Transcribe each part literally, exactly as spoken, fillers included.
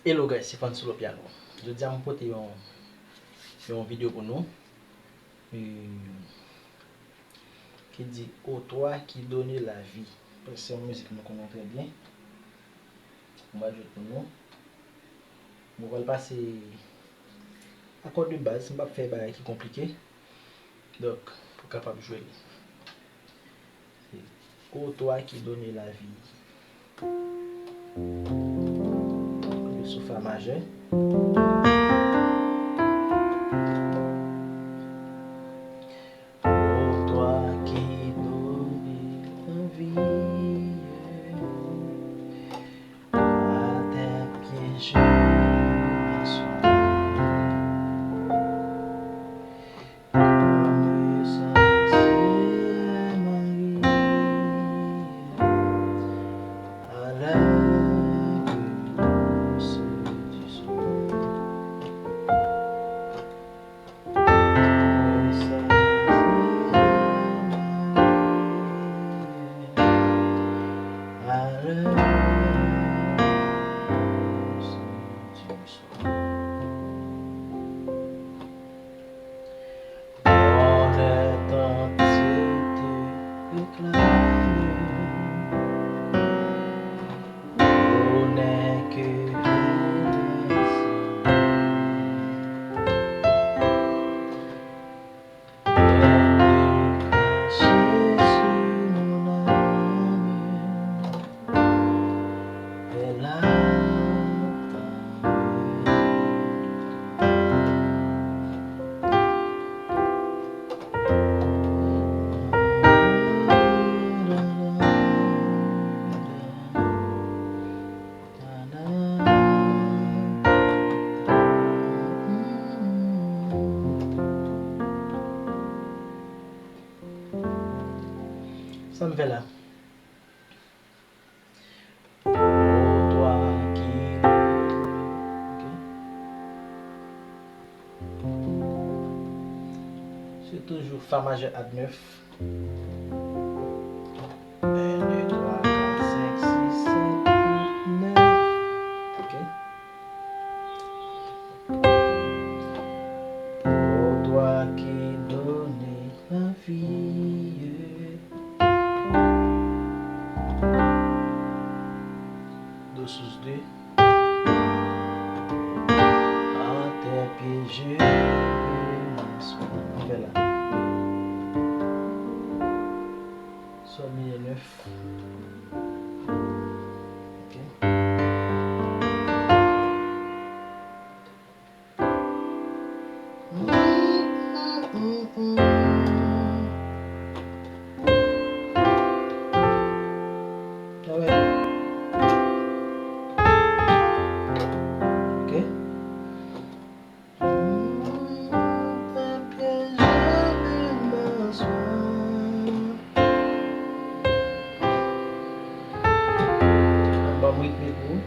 Hello guys, se Fann sou le piano. Jodi a m pote yon, yon videyo pou nou, eh, ki di, Ô toi qui donnes la vie. Se yon mizik nou konnen trè byen. M pral jwe pou nou. Mwen pral pase akò de baz, m p ap fè bagay ki konplike. Donk, pou kapab jwe l. Se Ô toi qui donnes la vie. Sou fa majè. Ô toi qui donnes la vie, à tes pieds je m'assois. Comme Sainte Marie, à la douce du soir. Bonheur tant Dieu te réclame, bonheur que rien ne semble. Viens te cracher sur mon âme, elle attend. Sa m fè la? Ô toi qui, ok. Se toujou fa majè add nèf. Un, deux, trois, quatre, cinq, six, sept, huit, neuf. Ok. Ô toi qui donnes la vie. Do sous deux. À tes pieds je m'assois. Anvè la. Sòl minè nèf. Ok. Ban m ritme pou ou.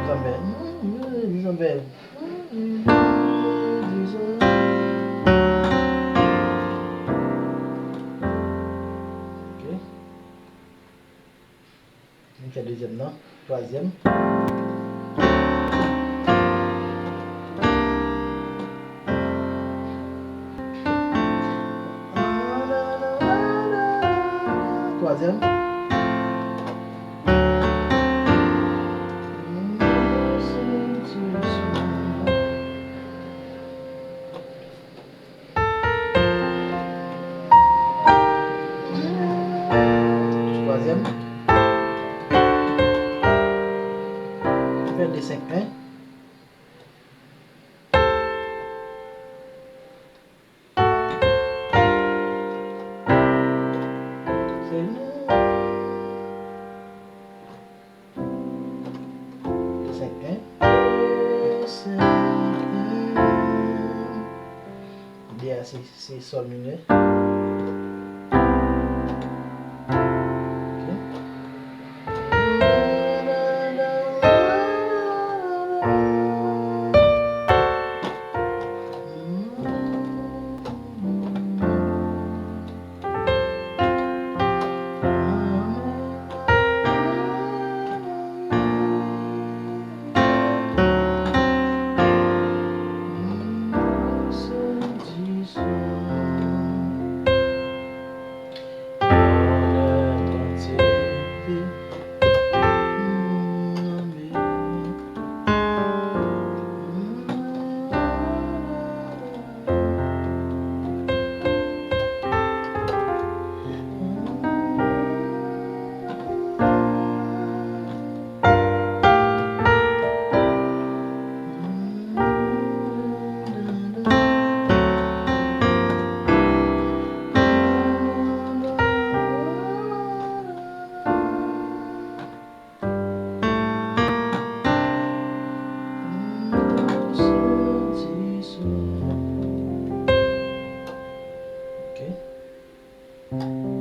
Sa m fè? Sa m fè? Ok. Ann fè dezyèm nan, twazyèm. Twazyèm. Twazyèm. Se, se sòl minè. Ok. Ok.